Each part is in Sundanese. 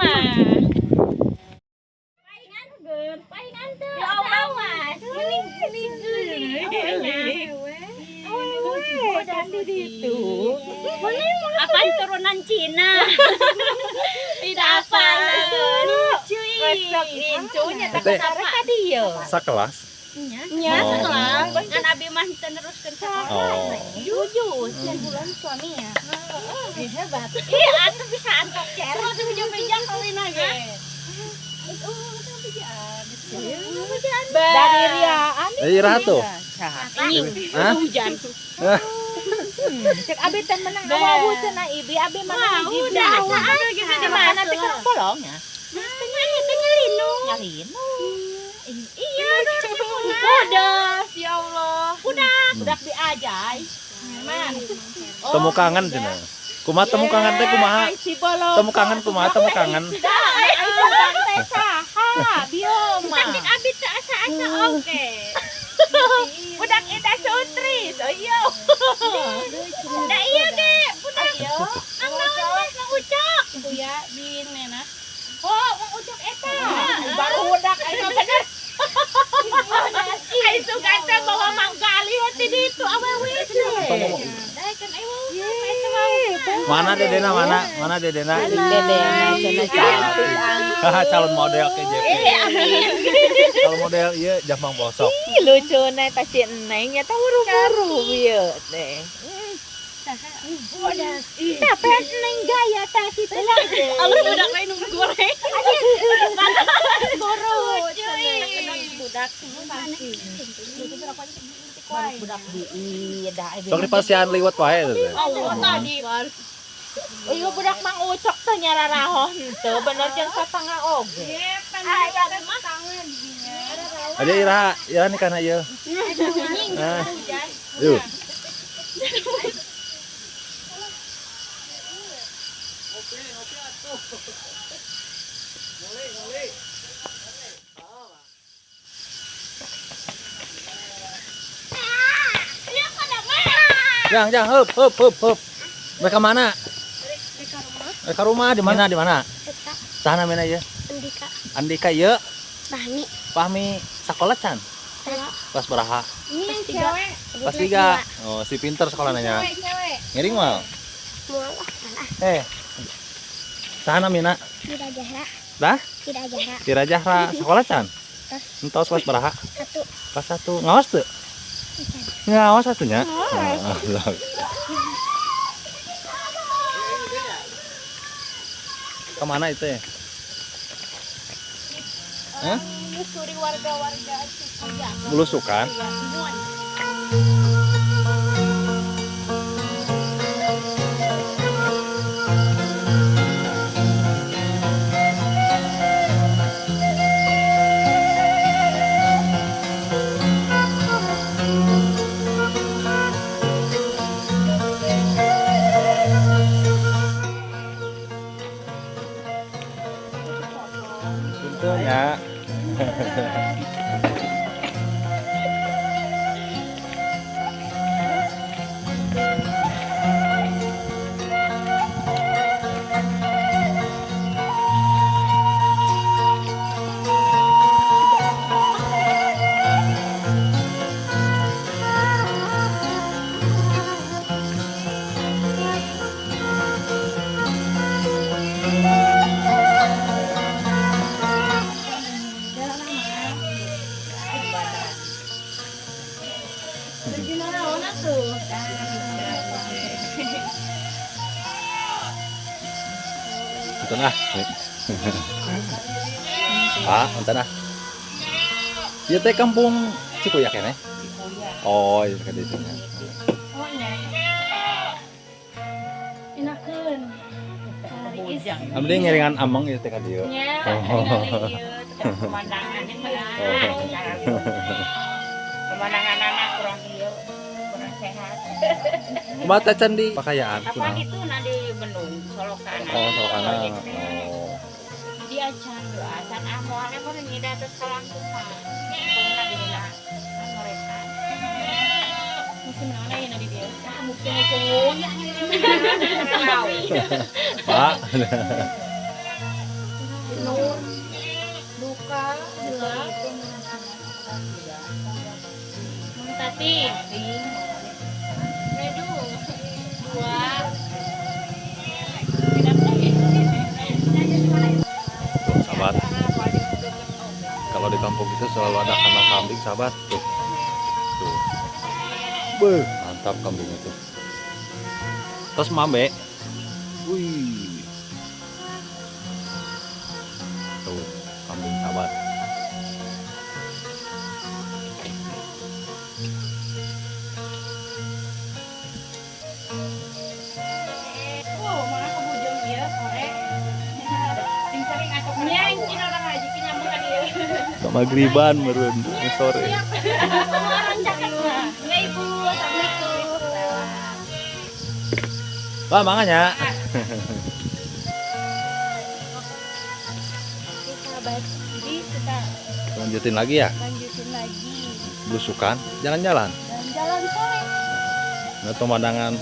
mah. Paingan ger, paingan teu. Ya Allah mas. Mending geuning. Di itu. Apan turunan Cina. Tidak apa. Lucu. Resep incunya tak kesarek dia. Sakelas? Nya sekelas. Kan abi mah teruskeun sekolah. Oh. Jujur, bulan suami ya. Hebat. Iya, atuh bisa antok cer. Atuh bejang kawin ge. Dari riaan. Iraha tuh. Ini hujan. Cek abi teh menang awawu cenah ibi abi menang hiji. Udah asa gitu di mana teh kan bolong ya. Tengah nyelinu. Nyelinu. Iya, udah, ya Allah. Udah, diajai. Temu kangen cenah. Kumaha temu kangen teh kumaha? Temu kangen kumaha temu kangen? Ai sugan teh saha? Bieu mah. Cek abi teh asa-asa oge. Budak Ida Sutris, oh iya. Da iya ge, budak. Mang naon teh Mang Ucok. Kuya bin nena. Oh, Mang Ucok eta. Baru budak aing mah bener. Ai sugan teh bawa Mang Gali heuh ditu awewe teh. Mana dedena mana? Mana dedena? Dedena cenah cantik. Haha, calon model KJP. Calon model ieu Jambang Bosok. Ih, lucuna eta si Neng nya teh buru-buru ieu teh. Tapi Neng gaya teh kitu lah. Alus budak lain nu goreng. Buru Budak budak di dah. Sok dipasihan liwat wae teh. Allah tadi. Iya budak Mang Ucok teh nyararahoh henteu bener jeung satangga oge. Aya tangan dinya. Ada iraha, iraha nikahna ieu. Ah. Yuk. Ngopi atuh. Mulai. Jang, hup, hup, hup, hup. Mereka mana? Mereka rumah. Di mana? Di mana? Sana mana ya? Andika. Andika ya. Fahmi. Fahmi sekolah can? Kelas berapa? Ini cewek. Kelas 3. Oh, si pinter sekolah nanya. Cewek. Ngiring mal? Mual. Eh. Sana mina? Tira Jahra. Dah? Tira Jahra. Tira Jahra sekolah can? Entos kelas berapa? 1. Kelas 1. Ngawas tuh? Ngawas satunya. Kemana itu ya? Hah? Menyusuri warga-warga Cikuya. Belusukan? Ya. Nonton ah. Pak, nonton ah. Ieu teh kampung Cikuya keneh? Oh, iya ka ditu nya. Oh nya. Enakeun. Abdi ngiringan ameng ieu teh ka dieu. Nya, ningali ieu pemandangannya mah. Pemandangan anak kurang ieu, kurang sehat. Kumaha teh can di pakayaan? Kapan itu na di Bendung, Solokan. Oh, Solokan. Oh. Di acan, di acan ah moalnya mah nyida terus kalangkungan. Pokokna di dina ngorekan. Musim naon ayeuna di dieu? Nah, musim-musim. Pak. Nur. Duka, gelap. Mang Tati. Redu. 2. Tuh, sahabat. Kalau di kampung itu selalu ada kandang kambing, sahabat. Tuh. Tuh. Beuh, mantap kambingnya tuh. Terus mambe. Wih. Tuh, kambing sahabat. Oh, mana kebujung ieu sore. Sing sering atuh nya orang haji ki nyambung ka dieu. Magriban meureun sore. Orang caket mah. Ya Ibu, Assalamualaikum. Wah, manganya. Oke, sahabat. Jadi kita lanjutin lagi ya? Lanjutin lagi. Belusukan, jalan-jalan. Jalan-jalan sore. Nah, pemandangan.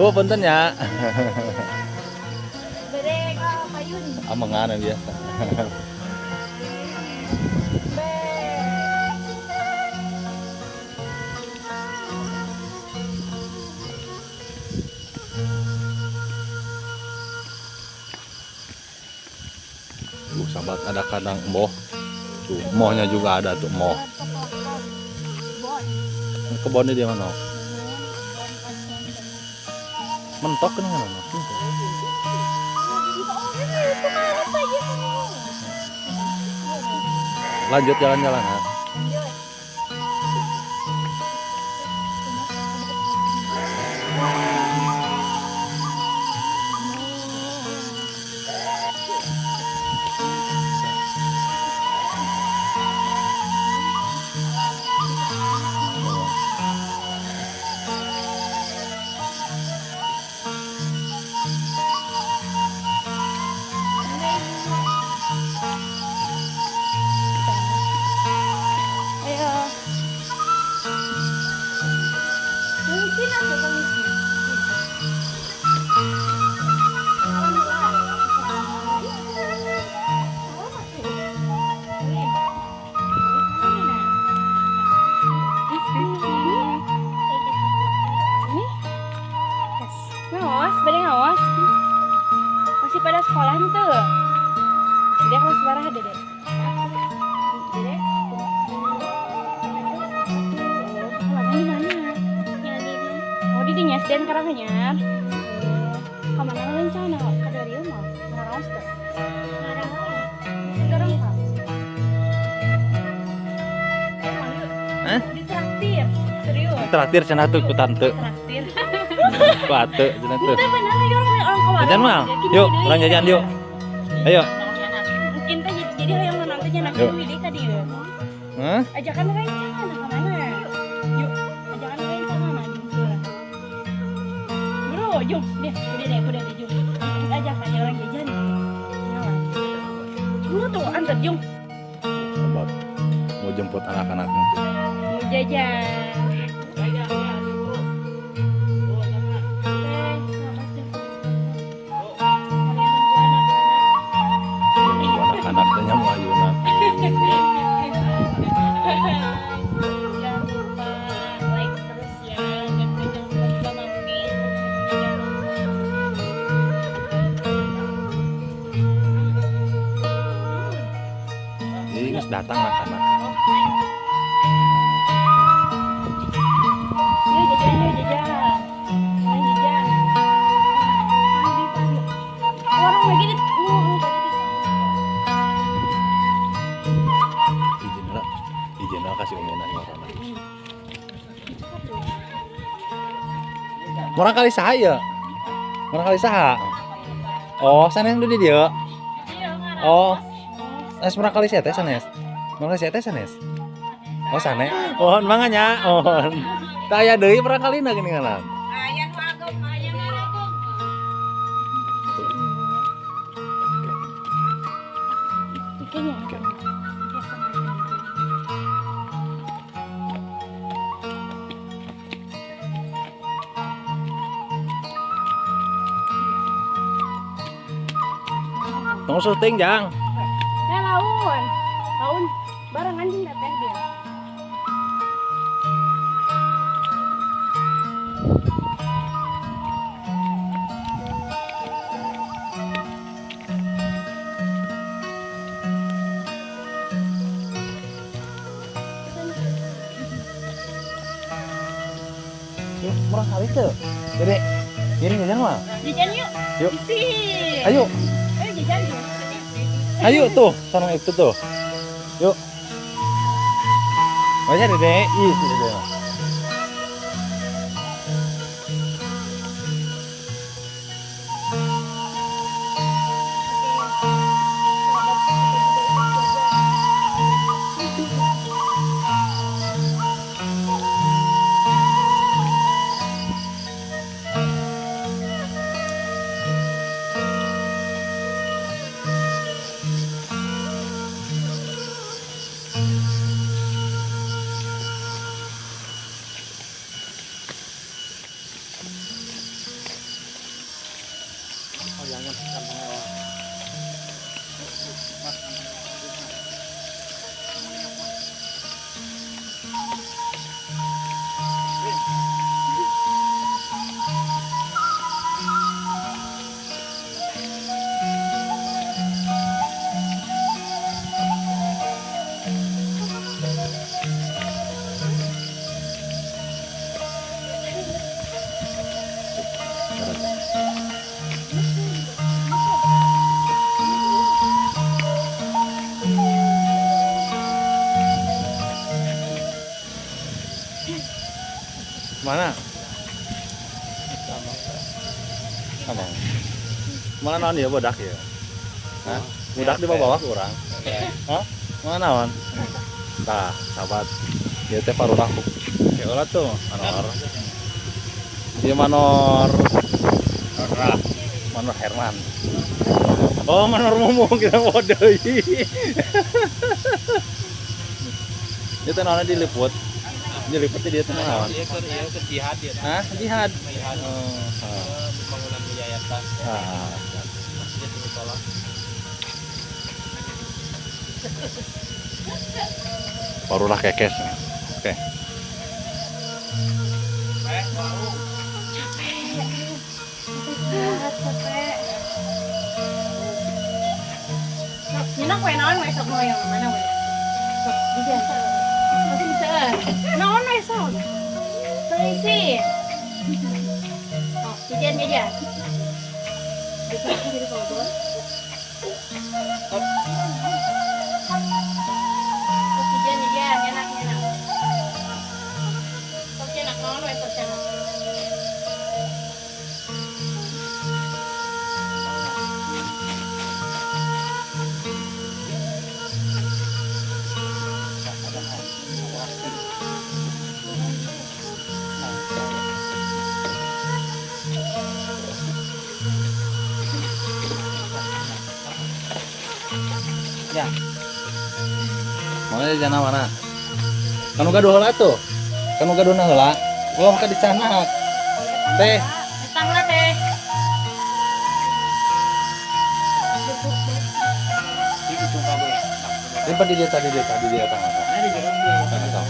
Oh, punten ya. Bere ka payun. Amengan biasa. Tuh, sahabat, ada kandang moh. Tuh, mohnya juga ada tuh, moh. Kebonnya di mana? Mentok kan mana? Lanjut jalan-jalan ha. Ngawas, pada ngawas. Masih pada sekolah tuh. Dia kelas barah dede. Dede. Sekolahnya di mana? Oh, di dinya SDN Karanganyar. Kemana rencana? Ke dari rumah. Ngawas tuh. Sekarang Pak. Hah? Ditraktir. Serius. Traktir cenah tuh ku tante. Traktir. Ku ate cenah tuh. Itu bener ayo orang ke warung. Jajan mal. Yuk, orang jajan yuk. Ayo. Mungkin teh jadi hayang nantinya nak duit ka dieu. Hah? Ajakan rencana ka mana? Yuk, ajakan rencana mana jung. Bro, jung, deh, udah deh, jung. Ajakan orang jajan. Ngalah. Lu tuh antar jung. Sobat, mau jemput anak-anaknya tuh. Mau jajan. Anak-anaknya mau ayunan. Jangan lupa like terus ya, dan jangan lupa juga mampir. Jadi nggak datang anak-anak. Yuk jajan, yuk jajan. Ayo jajan. Warung lagi di. Murang kali saha ya? Murang kali saha? Oh, sanes di dieu. Oh. Sanes murang kali sia teh sanes. Murang kali sia teh sanes. Oh, sanes. Mohon mangga nya, mohon. Teu aya deui murang kalina geuninganan. Aya nu ageng, aya nu ageng. Ikannya. Tunggu syuting, Jang. Teh laun. Laun bareng anjing teh dia. Yuk, murah kali tuh. Dede, ini jajan mah. Jajan yuk. Yuk. Isi. Ayo. Ayo jajan yuk. Ayo tuh, sarung itu tuh. Yuk. Banyak Dede. Ih, si Dede. Mana? Sama. Mana naon ya bodak ya? Hah? Budak di bawah kurang. Hah? Mana naon? Tah, sahabat. Ieu teh parurah. Heula tuh, manor. Ieu manor. Manor Herman. Oh, manor Mumu kita mau deui. Ieu teh naonna diliput. Diliput dia teh naon? Ieu keur jihad ya. Hah? Jihad. Jihad. Oh, pembangunan yayasan. Ah. Masjid musola. Barulah kekes. Oke. Capek. Sok, nyenak we naon we sok nu yang mana we? Sok jajan. Pasti bisa. Naon we sok? Permisi. Sok jajan jajan. Jadi Bogor. Sok jajan jajan nyenak nyenak. Sok nyenak naon we sok nyenak. Ya. Mana jajan mana? Kanu gaduh heula tuh. Kanu gaduhna heula. Ulah ka dicanak. Teh. Etang lah teh. Limpa di dia tadi dia tadi dia tang apa? Tang.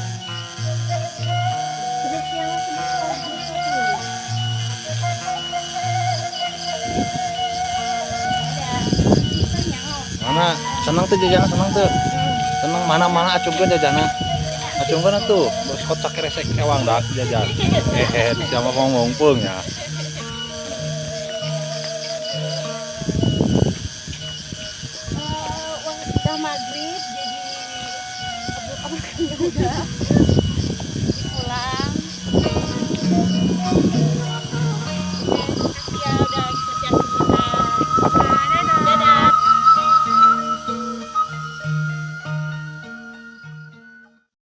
Mana senang tuh jajanan senang tuh. Senang mana-mana acungkeun jajana. Acungkeun atuh, bos kocak resek ewang dak jajan. Siapa mau ngumpul ya. Udah maghrib jadi apa udah.